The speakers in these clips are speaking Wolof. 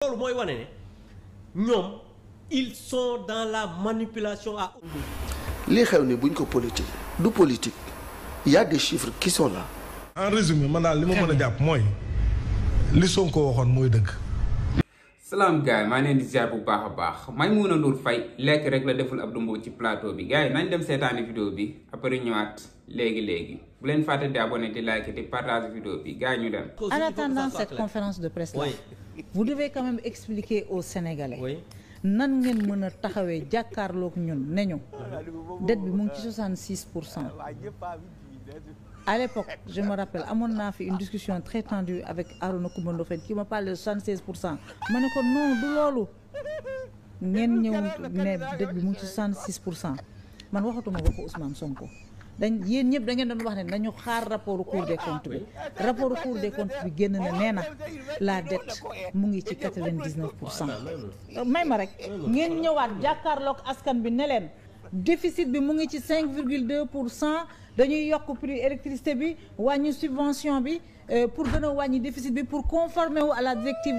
loolu mooy wane ne ñoom ils sont dans la manipulation à. li xew ni buñ ko politique du politique il y a des chiffres qui sont là. en résumé man daal li ma mën a jàpp mooy li Sonko waxoon mooy dëgg. salaam gars yi maa leen di ziar bu baax a baax Maimouna Ndour Faye lekk rek la deful Abdou Mbow ci plateau bi gars yi nañ dem seetaani vidéo bi après ñëwaat léegi bu leen fàtte di abonné di like di partage vidéo bi gars yi ñu dem. En attendant cette conférence de presse là, vous devez quand même expliquer aux Sénégalais nan ngeen mën a taxawee jàkkaarloog ñun ne ñu dette bi mu ngi ci 66%. À l'époque, je me rappelle, on a fait une discussion très tendue avec Arona Coumba Ndoffène qui m'a parlé de 76%. Ma ne ko non du loolu ngeen ñëw ne dette bi mu ngi ci 66%. Man waxatuma waxu Ousmane Sonko. dañ yéen ñëpp da ngeen doon wax ne nañu xaar rapport Cour des comptes bi rapport Cour des comptes bi génn na nee na la dette mu ngi ci 99%. may ma rek ngeen ñëwaat jàkkaarloog askan bi ne leen déficit bi mu ngi ci 5,2%. dañuy yokk prix électricité bi wàññi subvention bi pour gën a wàññi déficit bi pour conformer wu à la directive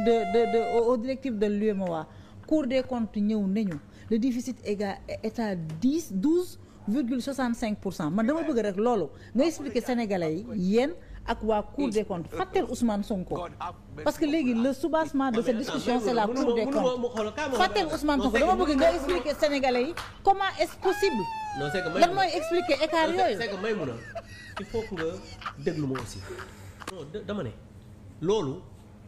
aux directives de l'UEMOA. Cour des comptes ñëw nañu le déficit est à 12,65%. man dama bëgg rek loolu nga expliquer sénégalais yi yéen ak waa Cour des comptes fàtteel Ousmane Sonko parce que léegi le soubassement de cette discussion c'est la Cour des comptes fàtteel Ousmane Sonko dama bëgg nga expliquer sénégalais yi comment est-ce possible. non c'est que lan mooy expliquer écart yooyu. c'est que Maimouna il faut que nga déglu ma aussi non dama ne loolu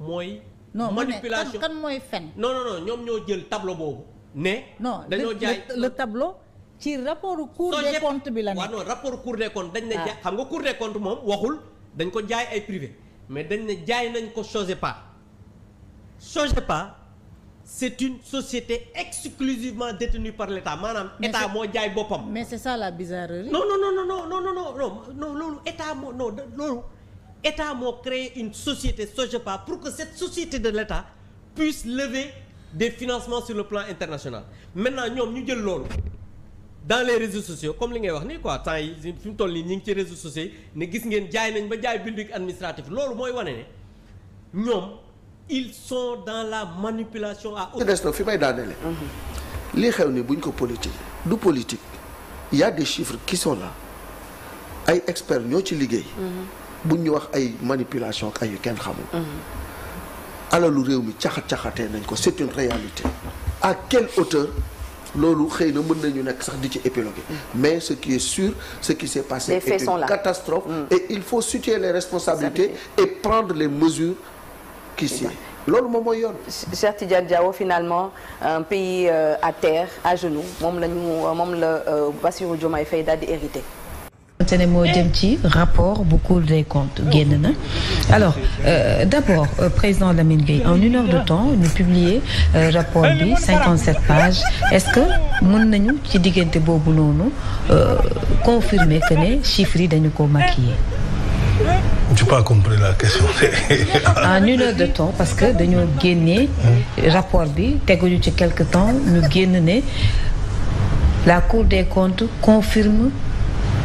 mooy. manipulation kan mooy fen. non ñoom ñoo jël tableau boobu. ne non dañoo jaay le tableau ci rapport Cour des comptes bi la nekk. waaw non rapport Cour des comptes dañ ne jaay xam nga Cour des comptes moom waxul dañ ko jaay ay privé mais dañ ne jaay nañ ko Sogepa. Sogepa c'est une société exclusivement détenue par l'État maanaam état moo jaay boppam. mais c'est ça la bizarrerie. non loolu état moo loolu état moo créé une société Sogepa pour que cette société de l'État puisse lever des financements sur le plan international maintenant ñoom ñu jël loolu dans les réseaux sociaux comme li ngay wax nii quoi temps yi fi mu toll nii ñu ngi ci réseaux sociaux yi ne gis ngeen jaay nañ ba jaay building administratif loolu mooy wane ne ñoom ils sont dans la manipulation à. des na fi may daanele. li xew ni buñ ko politique du politique il y a des chiffres qui sont là ay experts ñoo ci liggéey. buñ ñu wax ay manipulation ak ay yu kenn xamul. alalu réew mi caxatee nañ ko c'est une réalité. à quelle hauteur loolu xëy na mën nañu nekk sax di ci épiloguer. mais ce qui est sûr ce qui s'est passé est une catastrophe. et il faut situer les responsabilités et prendre les mesures qui s'y loolu moom mooy yoon. Cheikh Tidiane Diawo finalement un pays à terre à genoux moom la Bassirou Diomaye Faye daal di hérité. te ne moo jëm ci rapport bu Cour des comptes génn na alors d'abord président Lamine Gueye en 1 heure de temps ñu publier rapport bi 57 pages est-ce que mën nañu ci diggante boobu noonu confirmer que ne chiffres yi dañu ko maquiller. J'ai pas compris la question. En 1 heure de temps parce que dañoo génnee rapport bi teguñu ci quelque temps ñu génn ne la Cour des comptes confirme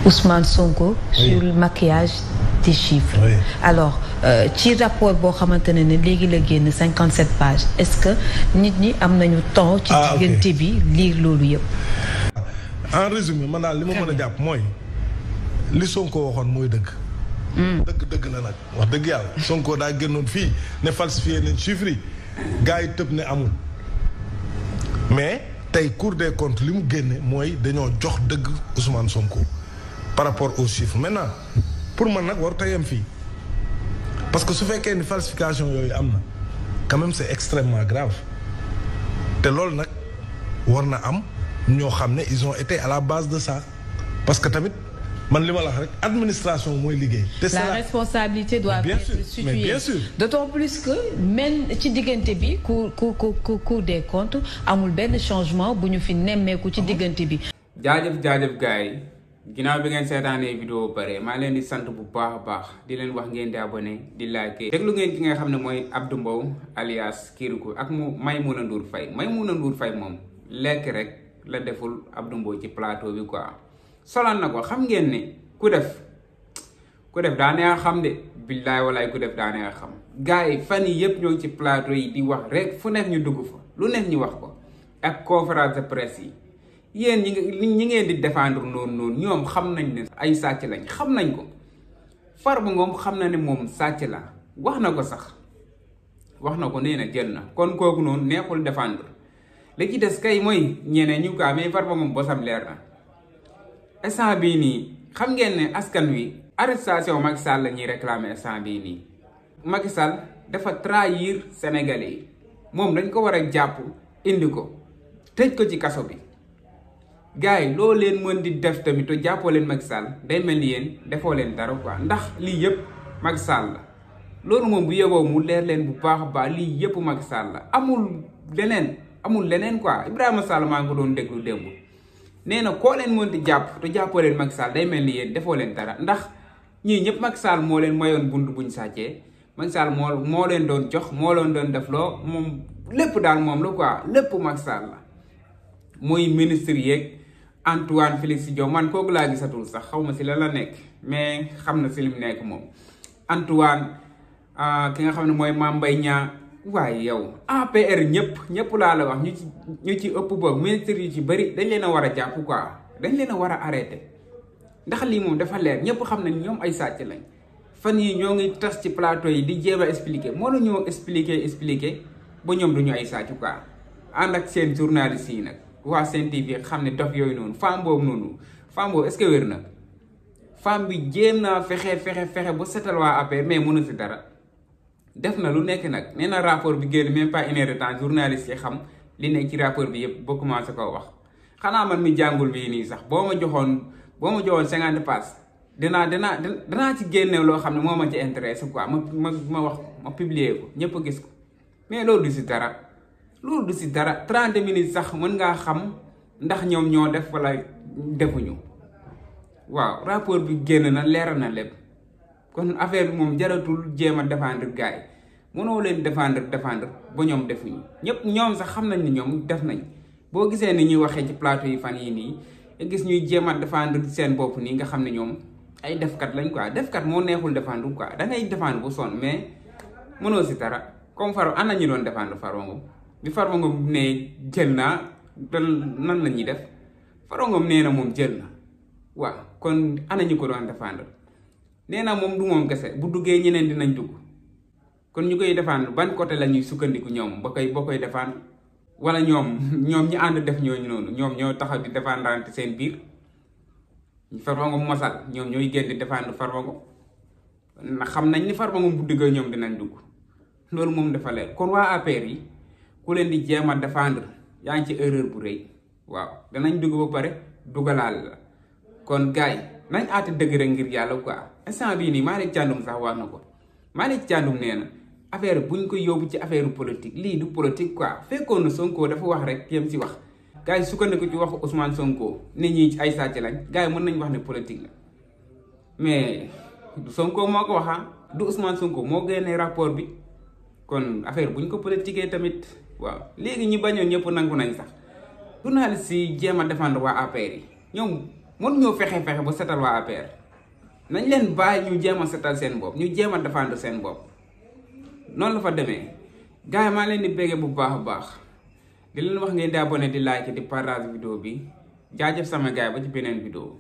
Ousmane Sonko sur le maquillage des chiffres. Oui. Alors ci rapport boo xamante ne léegi la génn 57 pages est-ce que nit ñi am nañu temps. ci diggante bi lire loolu yëpp. En résumé man daal li ma mën a jàpp mooy li Sonko waxoon mooy dëgg. dëgg la nag wax dëgg yàlla Sonko daa génnoon fii ne falsifié nañ chiffres yi gars yi tëb ne amul mais tey Cour des comptes li mu génne mooy dañoo jox dëgg Ousmane Sonko. par rapport aux chiffres maintenant pour man nag warut a yem fii parce que su fekkee ni falsification yooyu am na quand même c'est extrêmement grave te loolu nag war na am ñoo xam ne ils ont été à la base de ça parce que tamit man li ma la wax rek administration mooy liggéey. te la responsabilité doit être située. Mais bien sûr. D'autant plus que même ci diggante bi Cour des comptes amul benn changement bu ñu fi nemmeeku ci diggante bi. jaajëf gars yi. ginnaaw bi ngeen seetaanee vidéo pare maa leen di sant bu baax a baax di leen wax ngeen di abonné di like déglu ngeen ki nga xam ne mooy Abdou Mbow alias Kirikou ak mu Maimouna Ndour Faye moom lekk rek la deful Abdou Mbow ci plateau bi quoi solaan na ko xam ngeen ne ku def daa neex xam de billaay walaay ku def daane nga xam gars yi fan yi yëpp ñoo ngi ci plateau yi di wax rek fu nekk ñu dugg fa lu nekk ñu wax ko ak conférence de presse yi yéen ñi ngeen di défendre noonu ñoom xam nañ ne ay sàcc lañ xam nañ ko Farba Ngom xam na ne moom sàcc la wax na ko sax wax na ko nee na jël na kon kooku noonu neexul défendre li ci des kay mooy ñeneen ñu kaa mais Farba Ngom bosam leer na instant bii nii xam ngeen ne askan wi arrestation Macky Sall la ñuy réclamer instant bii nii Macky Sall dafa trahir Sénégalais yi moom dañ ko war a jàpp indi ko tëj ko ci kaso bi gars yi loo leen mën di def tamit te jàppoo leen Macky Sall day mel ni yéen defoo leen dara quoi ndax lii yëpp Macky Sall la loolu moom bu yeboo mu leer leen bu baax a baax lii yëpp Macky Sall la amul leneen quoi Ibrahima Sall maa ngi ko doon déglu démb nee na koo leen mën di jàpp te jàppoo leen Macky Sall day mel ni yéen defoo leen dara ndax ñii ñëpp Macky Sall moo leen mayoon bunt buñ sàccee Macky Sall moo leen doon jox moo leen doon def loo moom lépp daal moom la quoi lépp Macky Sall la mooy ministre yeeg Antoine Félix Diome man kooku laa gisatul sax xaw ma si la nekk mais xam na si lim nekk moom Antoine ki nga xam ne mooy Mame Mbaye Niang waaye yow APR ñëpp laa la wax ñu ci ëpp boog ministre yi ci bëri dañ leen a war a jàpp quoi dañ leen a war a arrêté ndax lii moom dafa leer ñëpp xam nañ ñoom ay sàcc lañ fan yi ñoo ngi tas ci plateau yi di jéem a expliquer moo la ñoo expliquer ba ñoom duñu ay sàcc quoi ànd ak seen journaliste yi nag waa Sen TV xam ne dof yooyu noonu femme boobu est-ce que wér na femme bi jéem naa fexe ba setal waa APR mais mënu si dara def na lu nekk nag nee na rapport bi génn même pas une heure de temps journaliste yi xam li nekk ci rapport bi yëpp ba commencé koo wax xanaa man mi jàngul bii nii sax boo ma joxoon 50 pages danaa ci génne loo xam ne moo ma ci intéressé quoi ma wax ma publier ko ñëpp gis ko mais loolu du si dara 30 minutes sax mën ngaa xam ndax ñoom ñoo def wala defuñu waaw rapport bi génn na leeral na lépp kon affaire bi moom jaratul jéem a défendre gars yi mënoo leen défendre ba ñoom defuñu ñoom sax xam nañ ni ñoom def nañ boo gisee ni ñuy waxee ci plateau yi fan yii nii gis ñuy jéem a défendre seen bopp nii nga xam ne ñoom ay defkat lañ quoi defkat moo neexul défendre quoi da ngay défendre bu sonn mais mënoo si dara comme ana ñu doon défendre Farba Ngom bi Farba Ngom ne jël naa nan la ñuy def Farba Ngom nee na moom jël na waaw kon ana ñu ko doon défendre nee na moom du moom kese bu duggee ñeneen dinañ dugg kon ñu koy défendre ban côté la ñuy sukkandiku ñoom ba koy défendre wala ñoom ñi ànd def ñooñu noonu ñoom ñoo taxaw di défendre seen biir Farba Ngom mosal ñoom ñooy génn di défendre Farba Ngom na xam nañ ni Farba Ngom bu duggee ñoom dinañ dugg loolu moom dafa leer kon waa APR yi ku leen di jéem a défendre yaa ngi ci erreur bu rëy waaw danañ dugg ba pare dugalaal la kon gars yi nañ aati dëgg rek ngir yàlla quoi instant bii nii Malick Thiandoum sax wax na ko Malick Thiandoum nee na affaire buñ ko yóbbu ci affaire politique lii du politique quoi fekkoon na Sonko dafa wax rek yem si wax gars yi sukkandiku ci waxu Ousmane Sonko nit ñi ay sàcc lañ gars yi mën nañ wax ne politique la mais du Sonko moo ko waxaa du Ousmane Sonko moo génnee rapport bi kon affaire buñ ko politiquee tamit waaw léegi ñi bañoon ñëpp nangu nañ sax journaliste yi jéem a défendre waa APR yi ñoom mën ñoo fexe ba setal waa APR nañ leen bàyyi ñu jéem a setal seen bopp ñu jéem a défendre seen bopp noonu la fa demee gars yi maa leen di béggee bu baax a baax di leen wax ngeen di abonné di like di partage vidéo bi jaajëf sama gars yi ba ci beneen vidéo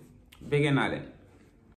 béggee naa leen